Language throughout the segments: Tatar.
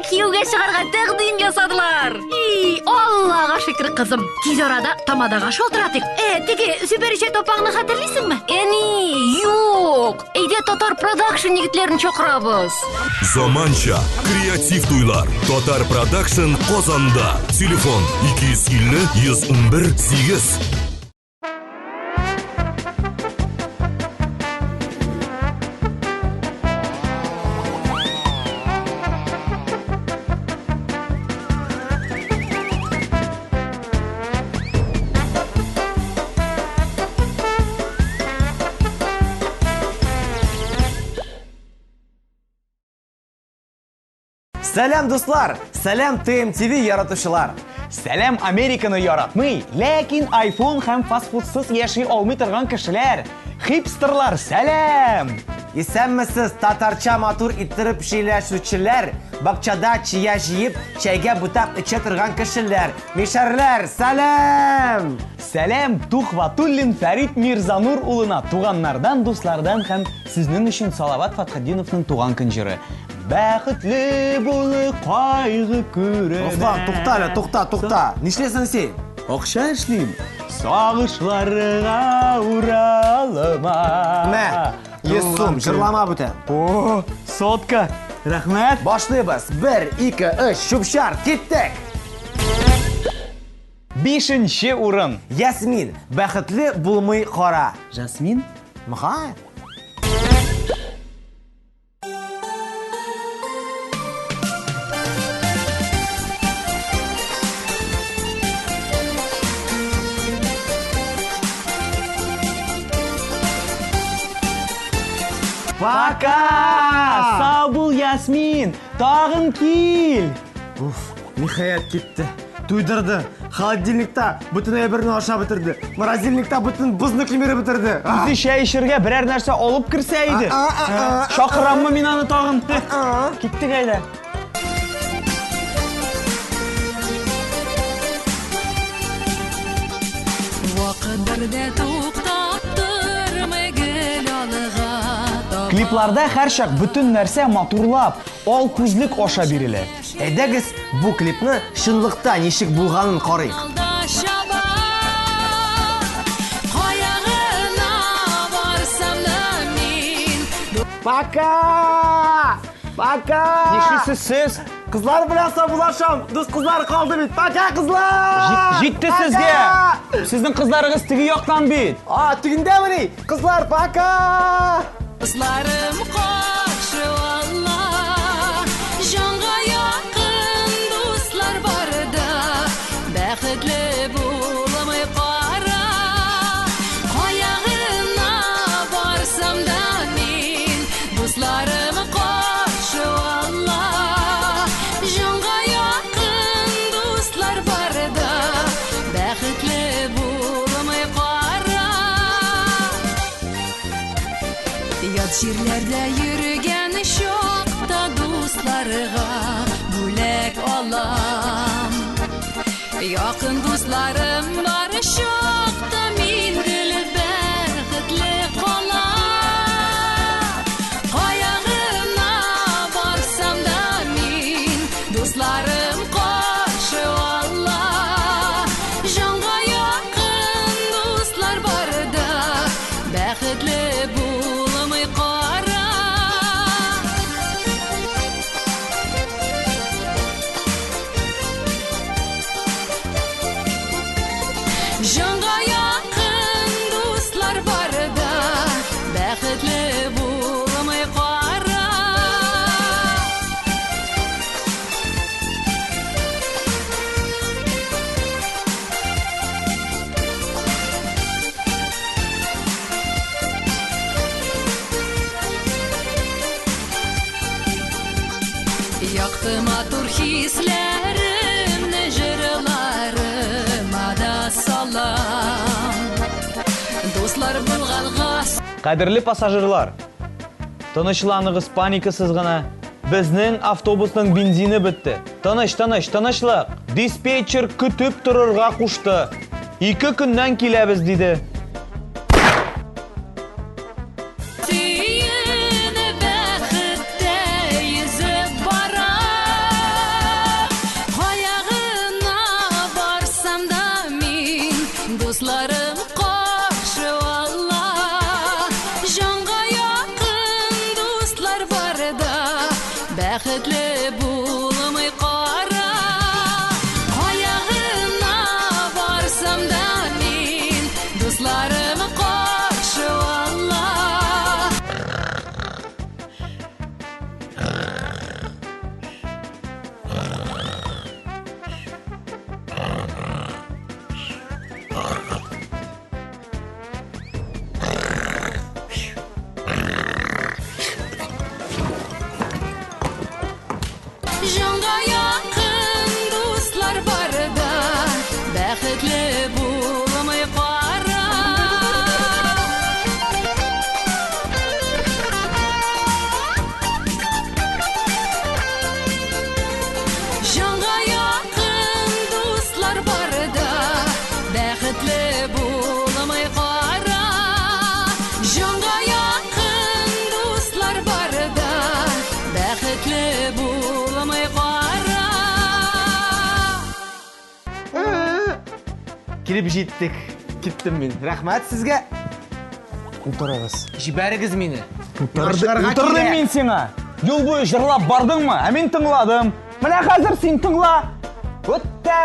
кияүгә чыгарга тәкъдим ясадылар. И, Аллага шөкер, кызым. Тиз арада тамадага шалтыратыйк. Э, теге Зөбәрҗәт апаңны хәтерлисеңме? Әни, юк. Әйдә Татар Продакшн егетләрен чакырабыз. Заманча креатив туйлар. Татар Продакшн Казанда. Телефон 250 111 8. Сәлам, дуслар! Сәлам, ТМТВ яратучылар! Сәлам Американы яратмый, ләкин iPhone һәм фастфудсыз яши алмый торган кешеләр! Хипстерлар, сәлам! Исәнмесез, татарча матур иттереп сөйләшүчеләр, бакчада чия җыеп, чәйгә бутап эчә торган кешеләр, мишәрләр, сәлам! Сәлам Тухватуллин Фәрит Мирзанур улына туганнардан, дуслардан һәм сезнең өчен Салават Фатхетдиновның туган көн җыры. Бәхетле булып кайгы күрмә. Руслан, тукта әле, тукта, тукта. Нишлисең син? Акча эшлим. Сагышларга уралыма. Мә, 100 сум, җырлама бүтән. О, сотка. Рәхмәт. Башлыйбыз. 1, 2, 3, чүп-чар, киттек! Бишенче урын. Ясмин, бәхетле булмый кара. Жасмин? Мха? Пока! Сау бул, Ясмин! Тагын кил! Уф, ниһаять китте. Туйдырды. Холодильникта бөтен әйберне ашап бетерде. Морозильникта бөтен бозны кимереп бетерде. Үзе чәй эчәргә берәр нәрсә алып керсә иде. Чакыраммы мин аны тагын? Киттек әйдә. Вакыт бер дә туктап тормый гел алга таба. Клипларда һәрчак бөтен нәрсә матурлап, ал күзлек аша бирелә. Әйдәгез, бу клипны чынлыкта ничек булганын карыйк. Алда чаба, кая гына барсам да мин. Пока! Пока! Нишлисез сез? Кызлар белән саубуллашам. Дус кызлар калды бит. Пока, кызлар! Җитте Пока! сезгә! Сезнең кызларыгыз теге яктан бит. А, тегендәмени? Кызлар, пока! Дусларым каршы ала, җанга якын дуслар барда, бәхетле булмый кара. Кая гына барсам да мин, дусларым каршы ала, җанга якын дуслар барда, бәхетле булмый кара. Ят җирләрдә йөргән чакта дусларга бүләк алам. Якын дусларым бар чакта мин гел бәхетле калам. Кая гына барсам да мин, дусларым каршы ала. Җанга якын дуслар барда, бәхетле булмый кара. Җанга якын дуслар барда, бәхетле булмый кара. Якты матур хисләремне җырларыма да салам. Дуслар булганга Кадерле пассажирлар, тынычланыгыз, паникасыз гына. Безнең автобусның бензины бетте. Тыныч, тыныч, тынычлык. Диспетчер көтеп торырга кушты. 2 көннән киләбез, диде. Сөен бәхеттә йөзеп барам. Килеп җиттек. Киттем мин. Рәхмәт сезгә. Утырыгыз. Җибәрегез мине. Утырдым мин сиңа. Юл буе җырлап бардыңмы? Ә мин тыңладым. Менә хәзер син тыңла. Үтә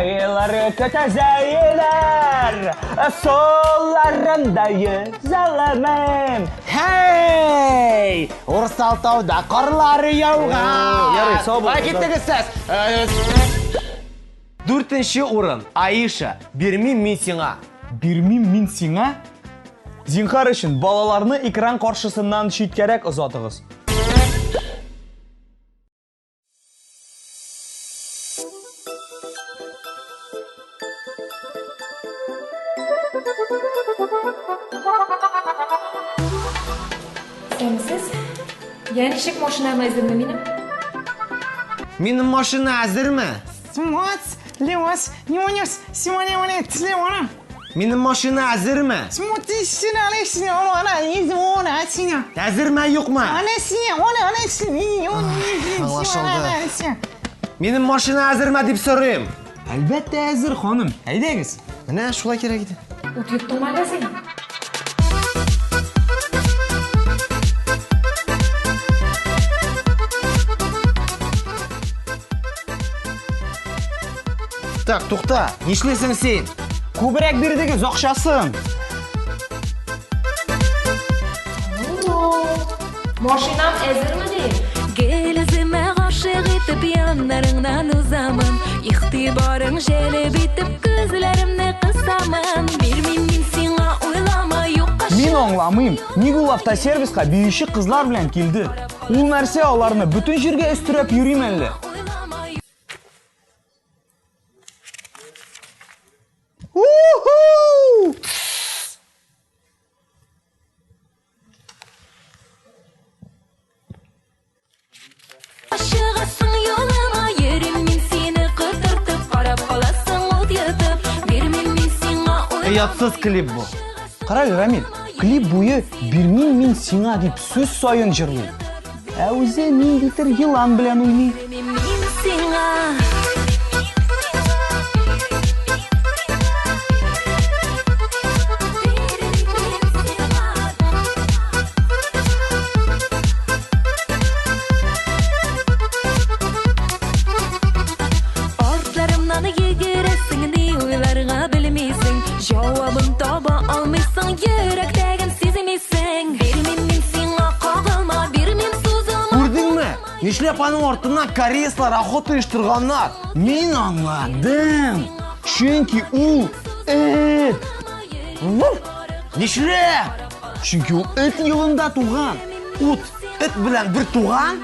айлар, көтә зәйләр, суларында йөзәләмен. Хей! Урсал тауда карлар яуган. Ярый, сау булыгыз. Кая киттегез сез? Дүртенче урын. Аиша, бирмим мин сиңа. Бирмим мин сиңа? Зинхар өчен, балаларны экран каршысыннан читкәрәк озатыгыз. Исәнмесез. Я ничек машинам әзерме минем? Минем машина әзерме? Минем машина әзерме? Әзерме, юкмы? Аңлашылды. Минем машина әзерме дип сорыйм. Әлбәттә әзер, ханым. Әйдәгез. Менә шулай кирәк иде. Ут йоттыңмы әллә син? Так, тукта, нишлисең син? Күбрәк бирдегез акчасын. Машинам әзерме дим? Гел үземә гашыйк итеп яннарыңнан узамын. Игътибарың җәлеп итеп күзләремне кысамын. Бирмим мин сиңа, уйлама юкка Мин аңламыйм, ник ул автосервиска биюче кызлар белән килде? Ул нәрсә аларны бөтен җиргә өстерәп йөрим әллә? Уйлама Уху! Чыгасың юлыма, йөрим мин сине котыртып, карап каласың ут йотып. Бирмим мин сиңа, уйлама Оятсыз клип бу. Карале, Рамил, клип буе бирмим мин сиңа дип сүз саен җырлый. Ә үзе ниндидер елан белән уйный. Бирмим мин сиңа. Артларымнан йөгерәсең, ни уйларга белмисең. Җавабын таба алмыйсың, йөрәктәген сизмисең. Бирмим мин сиңа, кагылма, бирмим, сузылма. Күрдеңме? Нишләп аның артыннан кореецлар охота оештырганнар? Мин аңладым. Чөнки ул эт. Нишләп? Чөнки ул эт елында туган. Ут эт белән бер туган?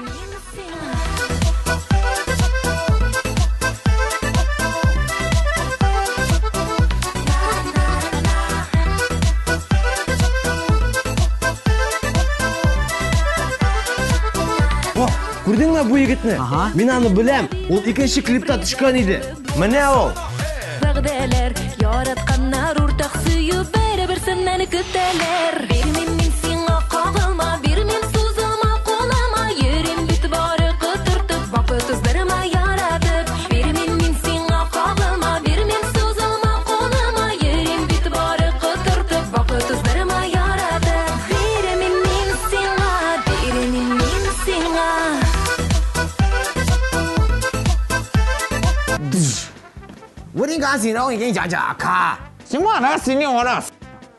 О, күрдеңме бу егетне? Ага. Мин аны беләм. Ул икенче клипта төшкән иде. Менә ул. Вәгъдәләр, яратканнар уртак сөю бер-берсеннән көтәләр. Бирмим мин сиңа, кагылма, бирмим, сузылма, кулыма. Йөрим бит бары котыртып, вакыт уздырма яратып. Бирмим мин сиңа, кагылма, бирмим, сузылма, кулыма. Йөрим бит бары котыртып, вакыт уздырма яратып. Бирмим мин сиңа, бирмим мин сиңа. 我的个心让我给你讲讲卡，什么那是你我了，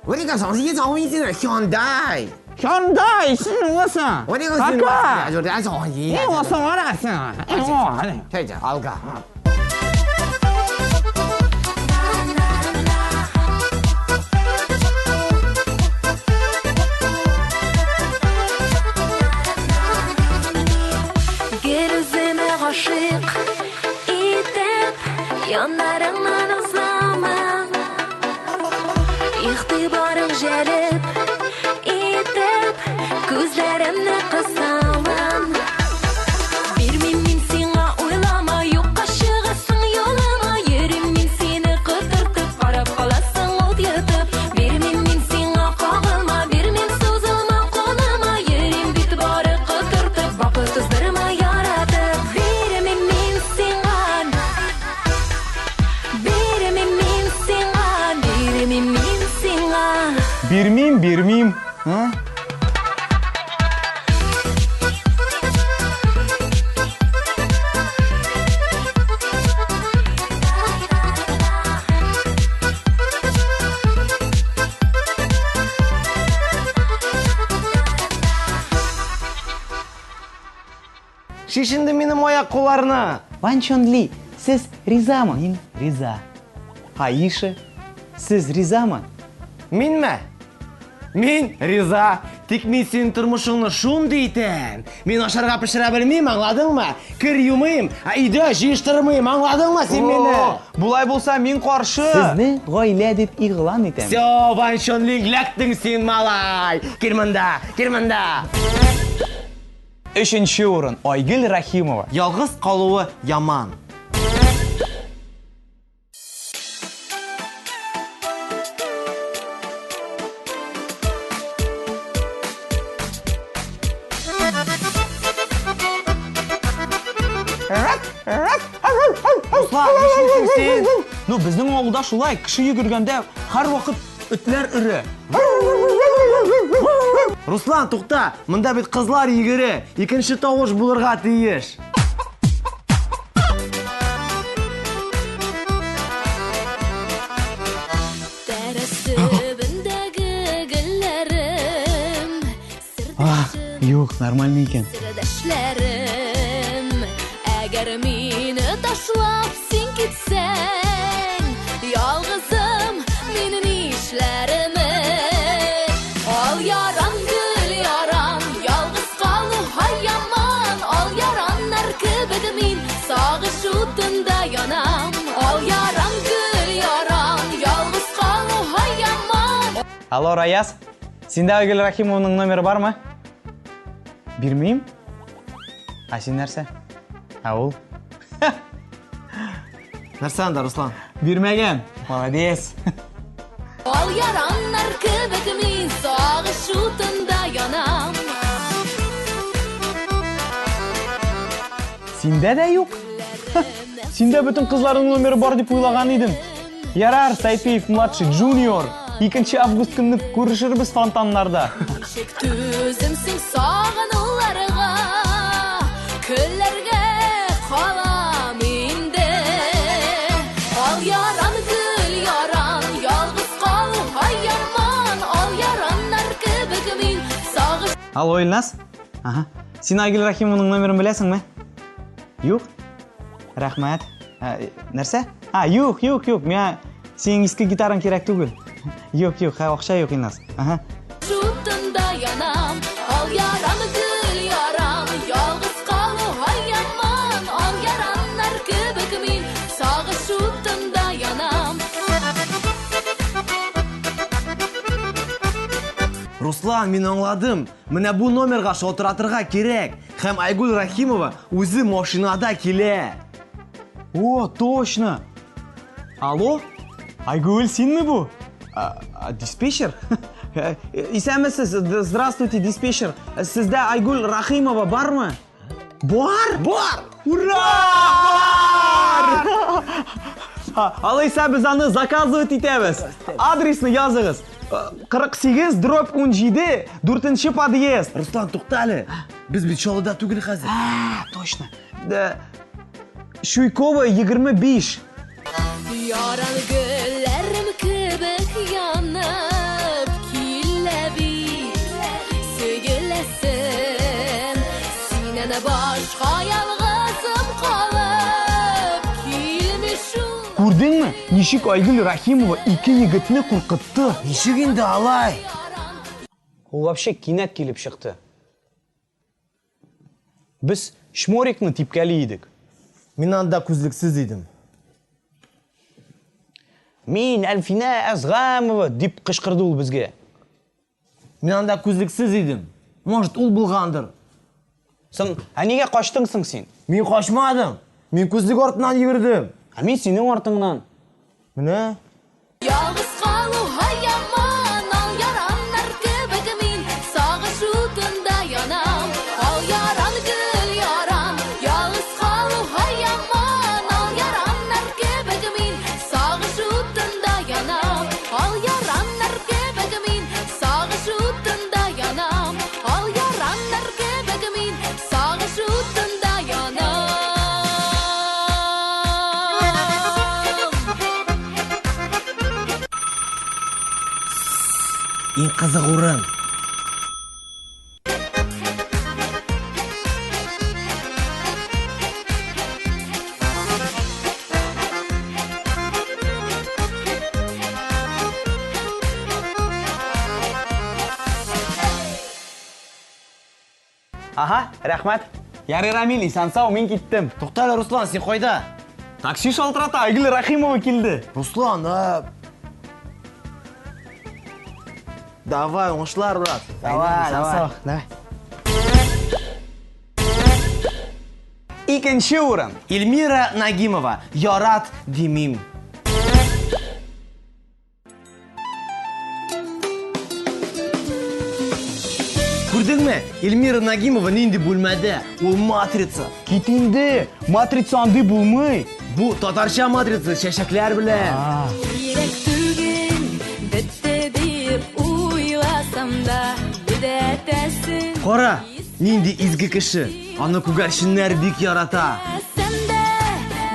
我的个上次一张微信的现代，现代是我是，我的个大是哥，就这上一，你我什么了是？哎我嘞。这这好个。 Гел үземә гашыйк итеп, яннарыңнан узамын. Игътибарың җәлеп итеп, күзләремне кысамын. Бирмим мин сиңа, уйлама, юкка чыга. Мин бирмим. А? Шешенде минем аяк кулларны. Ван Чон Ли, сез ризамы? Мин риза. Аиша, сез ризамы? Минме? Мин риза. Тик мин синең тормышыңны шундый итәм. Мин ашарга пешерә белмим, аңладыңмы? Кер юмыйм, ә өйдә җыештырмыйм, аңладыңмы син мине? Болай булса, мин каршы. Сезне гаилә дип игълан итәм. Всё, Ван Чон Линг, ләктең син, малай. Кил монда, кил монда. Өченче урын, Айгөл Рәхимова. Ялгыз калуы яман. Руслан, нишлисең син? Ну, безнең авылда шулай, кеше йөгергәндә һәрвакыт этләр өрә. Руслан, тукта, монда бит кызлар йөгерә. Икенче тавыш булырга тиеш. Тәрәз төбендәге гөлләрем, А, юк, нормальный икән. Сердәшләрем, әгәр мине ташлап син китсәң, ялгызым мин нишләрмен? Ал яран, гөл яран, ялгыз калу һай яман, ал яраннар кебек мин сагыш утында янам. Ал яран, гөл яран, ялгыз калу һай яман. Алло, Раяз, синдә Айгөл Рәхимованың номеры бармы? Бирмим. Ә син нәрсә? Ә ул? Нәрсә анда, Руслан? Бирмәгән. Молодец. Ал яраннар кебек мин сагыш утында янам. Синдә дә юк? Синдә бөтен кызларның номеры бар дип уйлаган идем. Ярар, Сайфиев младший джуниор. 2 август көнне күрешербез фонтаннарда. Ничек түземсең сагынуларга, көлләргә калам инде. Ал яран, гөл яран, ялгыз калу һай яман, ал яраннар кебек мин сагыш Алло, Илназ? Ага. Син Айгөл Рәхимованың номерын беләсеңме? Юк? Рәхмәт. Ә, нәрсә? А, юк, юк, юк. Миңа синең иске гитараң кирәк түгел. Юк, юк, хә, акча юк, Илназ. Ага. утында янам. Ал яран, гөл яран, ялгыз калу һай яман, ал яраннар кебек мин сагыш утында янам. Руслан, мин аңладым. Менә бу номерга шалтыратырга кирәк. Һәм Айгөл Рәхимова үзе машинада килә. О, точно! Алло? Айгөл, синме бу? А, а, диспетчер? Исәнмесез, здравствуйте, диспетчер. Сездә Айгөл Рәхимова бармы? Бар? Бар! Ура! Бар! Алайса без аны заказывать итәбез. Адресны языгыз. 48 дробь 17, 4 подъезд. Руслан, тукта әле. Без бит Чаллыда түгел хәзер. А, точно. Да. Шуйкова 25. Яран гөлләрем кебек янып килә бит сөеләсем. Синнән башка ялгызым калып килми шул. Күрдеңме, ничек Айгөл Рәхимова ике егетне куркытты? Ничек инде алай? Ул вообще кинәт килеп чыкты. Без Шморикны типкәли идек. Мин анда күзлексез идем. Мин Әлфинә Әзгамова дип кычкырды ул безгә. Мин анда күзлексез идем. Может, ул булгандыр. Соң, ә нигә качтың соң син? Мин качмадым. Мин күзлек артыннан йөгердем. Ә мин синең артыңнан. Менә. Ялгыз калу һай яман, ал яраннар кебек мин сагыш утында янам. Ал яран, гөл яран, ялгыз калу һай яман, ал яраннар кебек мин сагыш утында янам. Ал яраннар кебек мин сагыш кызык урын. Ага, рәхмәт. Ярый, Рамил, исән-сау, мин киттем. Тукта әле, Руслан, син кайда? Такси шалтырата, Айгөл Рәхимова килде. Руслан, а... Давай, уңышлар, брат. Давай, давай. Давай. Икенче урын. Эльмира Нагимова, Ярат димим. Күрдеңме? Эльмира Нагимова нинди бүлмәдә? Ул матрица. Кит инде, матрица андый булмый. Бу татарча матрица, чәчәкләр белән. Кирәк түгел, бетте дип уйласам да, бедәтәсең. Кара, нинди изге кеше. Аны күгәрченнәр бик ярата. Сәм дә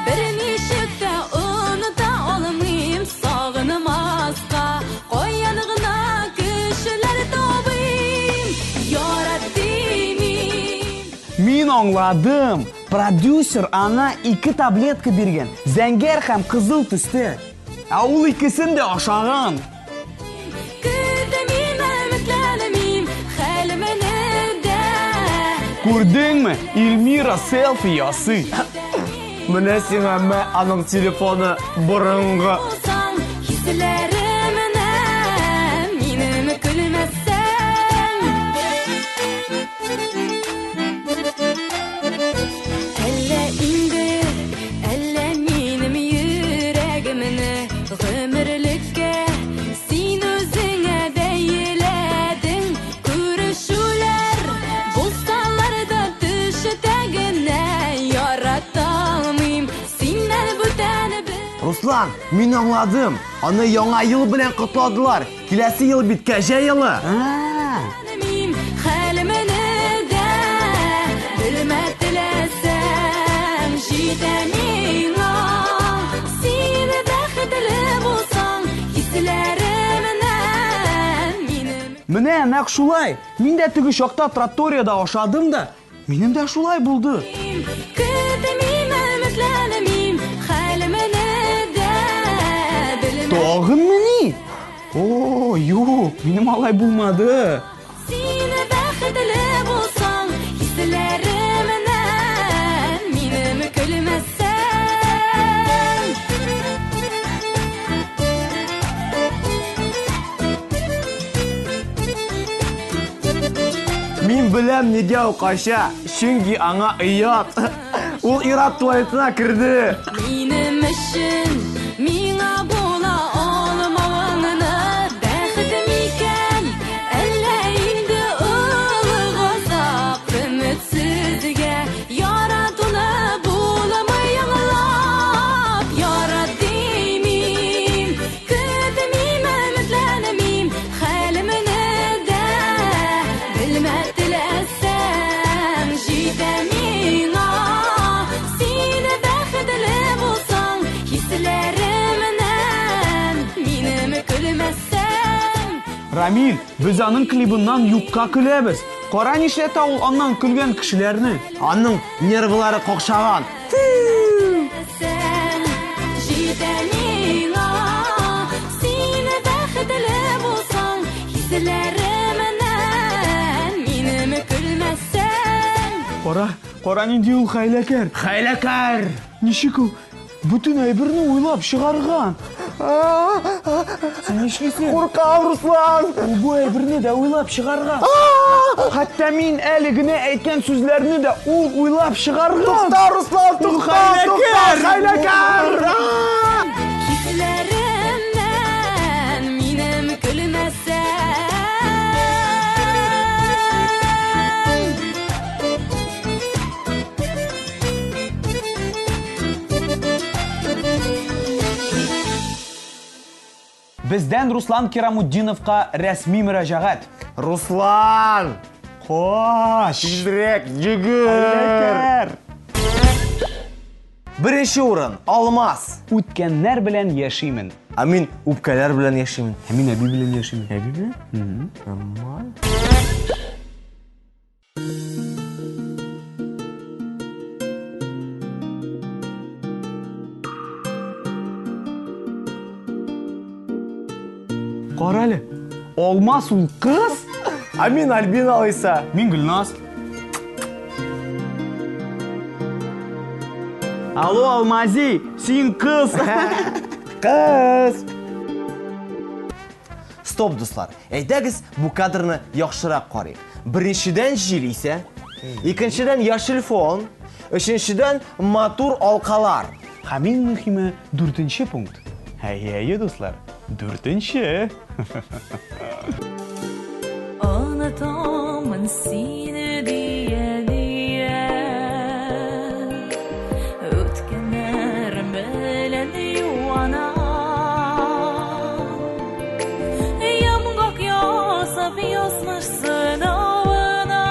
берничек тә оныта алмыйм, сагынмаска, каян гына кешеләр табыйм, ярат димим. Мин аңладым. Продюсер аңа ике таблетка биргән, зәңгәр һәм кызыл төстә. Ә ул икесен дә ашаган. Көтмим, өметләнмим, хәлемне дә. Күрдеңме? Эльмира селфи ясый. Менә сиңа мә аның телефоны борынгы. Булсаң, хисләремне минем көлмәсәң. Әллә инде, әллә минем йөрәгемне гомерлеккә син үзеңә бәйләдең. Күрешүләр булсалар да төштә генә ярата алмыйм синнән бүтән бер. Руслан, мин аңладым. Аны яңа ел белән котладылар. Киләсе ел бит кәҗә елы. Мин хәлемне дә белмә теләсәң, җитә миңа. Син бәхетле булсаң, хисләремнән минем. Менә нәкъ шулай. Мин дә теге чакта троторияда ашадым да, минем дә шулай булды. Көтмим, өметләнмим, хәлемне дә белмә. Тагынмыни? О, юк, минем алай булмады. Син бәхетле булсаң, хисләремнән минем көлмәсәң. Мин беләм нигә ул кача, чөнки аңа оят. Ул ир-ат туалетына керде. Минем өчен миңа була алмавыңны бәхет микән? Әллә инде олы газап өметсезгә яратуны булмый аңлап, ярат димим. Көтмим, өметләнмим, хәлемне дә белмә теләсәң, җитә миңа. Син бәхетле булсаң, хисләремнән минем көлмәсәң. Рамил, без аның клибыннан юкка көләбез. Кара нишләтә ул аннан көлгән кешеләрне. Аның нервлары какшаган. Сән җитә миңа. Син бәхетле булсаң, хисләремнән минем көлмәсәң. Кара, кара нинди ул хәйләкәр. Хәйләкәр! Ничек ул бөтен әйберне уйлап чыгарган? Син нишлисең? Куркам, Руслан! Ул бу әйберне дә уйлап чыгарган. Хәтта мин әле генә әйткән сүзләрне дә ул уйлап чыгарган. Тукта, Руслан, Ул тукта, хәйләкәр! тукта, хәйләкәр! Хисләремнән минем көлмәсәң. Бездән Руслан Кирамутдиновка рәсми мөрәҗәгать. Руслан! Кош! Тизрәк, йөгер! Хәйләкәр! Беренче урын, Алмаз. Үткәннәр белән яшимен. Ә мин үпкәләр белән яшимен. Ә мин әби белән яшимен. Әби белән? Нормаль. Кара әле, Алмаз ул кыз? Ә мин Альбина алайса. Мин Гөлназ. Алло, Алмази, син кыз. Кыз. Стоп, дуслар. Әйдәгез, бу кадрны яхшырак карыйк. Беренчедән җил исә, икенчедән яшел фон, өченчедән матур алкалар. Һәм иң мөһиме, дүртенче пункт. Әйе, әйе, дуслар, дүртенче. Онытамын сине дия-дия Үткәннәрем белән юанам Йомгак ясап язмыш сынавына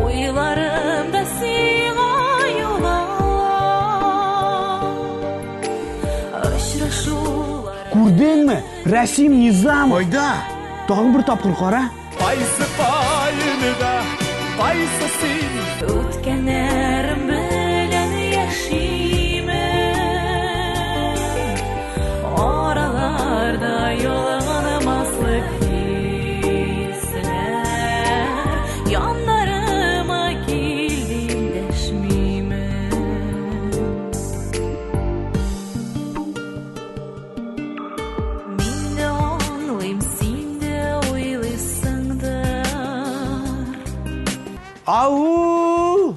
Уйларымда сиңа юлалам Очрашулар Күрдеңме? Рәсим Низамов. Айда! Тагын бер тапкыр кара. Кайсы каенда, кайсы син? Үткәннәрем белән яшимен Араларда ялганмаслык хисләр Яннарыма кил дип дәшмимен Мин дә аңлыйм, син дә уйлыйсыңдыр Ау!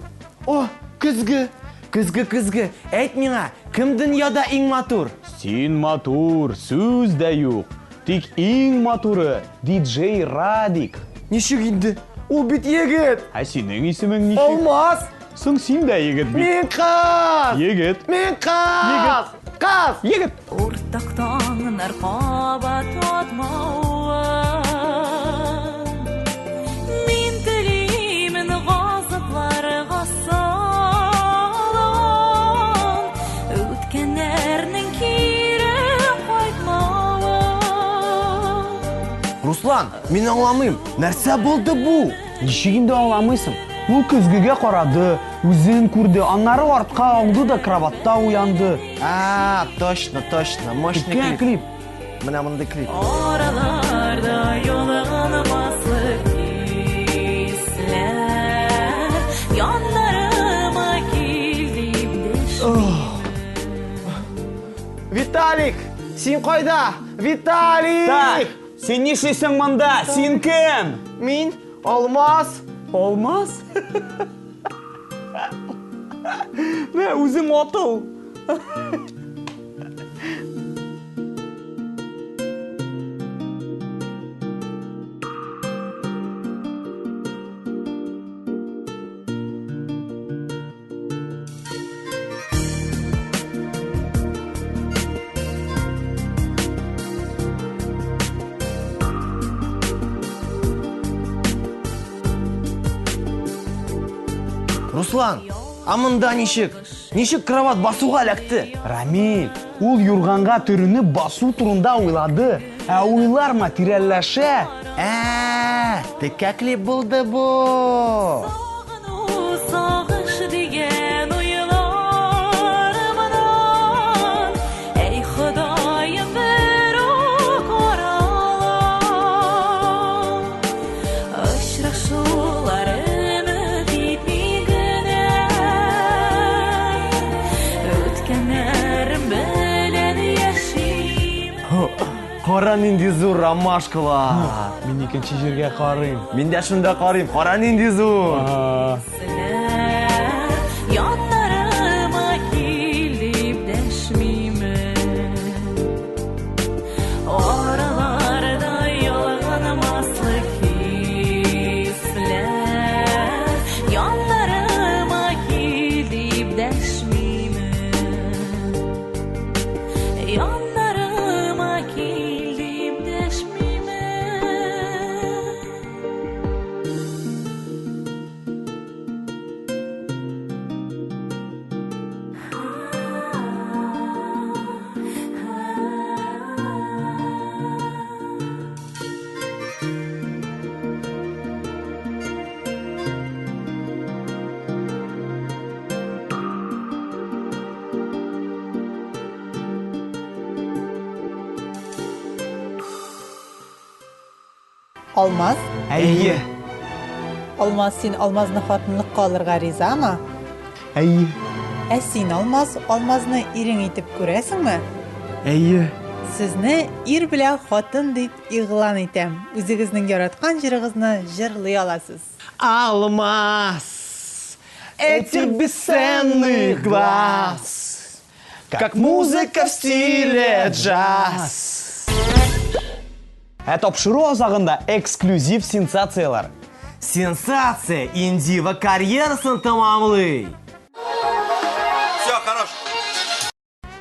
О, көзге! Көзге, көзге. Әйт миңа, кем дөньяда иң матур? Син матур, сүз дә юк. Тик иң матуры диджей Радик. Ничек инде? Ул бит егет! Ә синең исемең ничек? Алмаз! Соң син дә егет бит. Мин кыз! Егет. Мин кыз! Кыз! Егет. Уртак таңнар кабат атмавын Мин телимен газапларга салган Үткәннәрнең кире кайтмавын Руслан, мин аңламыйм. Нәрсә булды бу? Ничек инде аңламыйсың? Ул көзгегә карады, үзен күрде, аннары артка ауды да кроватьта уянды. А, точно, точно. Мощный Текә клип. клип. Менә мондый клип. Араларда ялганмаслык хисләр Яннарыма кил дип дәшмим Виталик, син кайда? Виталик! Так, син нишлисең монда? Син кем? Мин Алмаз. Алмаз? Мә, үзең атыл. Руслан, а монда ничек? Ничек кровать басуга эләкте? Рамил, ул юрганга төренеп басу турында уйлады. Ә уйлар материальләшә. Ә, текә клип булды бу. Сагыну, сагыш дигән уйларымнан Әй Ходаем, бер үк арала Очрашулар өмет итми генә Үткәннәрем белән яшим Кара нинди зур ромашкалар. Мин икенче җиргә карыйм. Мин дә шунда карыйм. Кара нинди зур. Хисләр Яннарыма кил дип дәшмимен Араларда ялганмаслык хисләр Яннарыма кил дип дәшмимен Яннарыма кил дип дәшмимен Алмаз? Әйе. Алмаз, син Алмазны хатынлыкка алырга ризамы? Әйе. Ә син, Алмаз, Алмазны ирең итеп күрәсеңме? Әйе. Сезне ир белән хатын дип игълан итәм. Үзегезнең яраткан җырыгызны җырлый аласыз. Алмаз этих бесценных глаз, как музыка в стиле джаз. Ә тапшыру азагында эксклюзив сенсацияләр. Сенсация! Индива карьерасын тәмамлый! Все, хорош.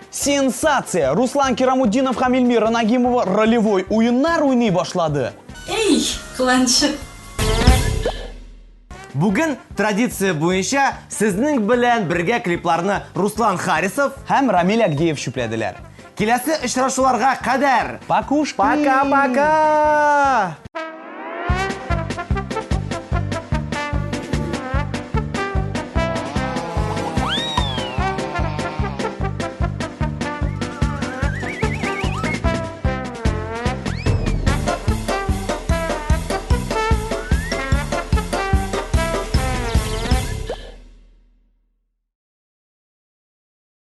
Сенсация! Руслан Кирамутдинов һәм Эльмира Нагимова ролевой уеннар уйный башлады. Эй, кыланчык! Бүген традиция буенча сезнең белән бергә клипларны Руслан Харисов һәм Рамиль Агдеев чүпләделәр. Киләсе очрашуларга кадәр! Покушки! Пока-пока!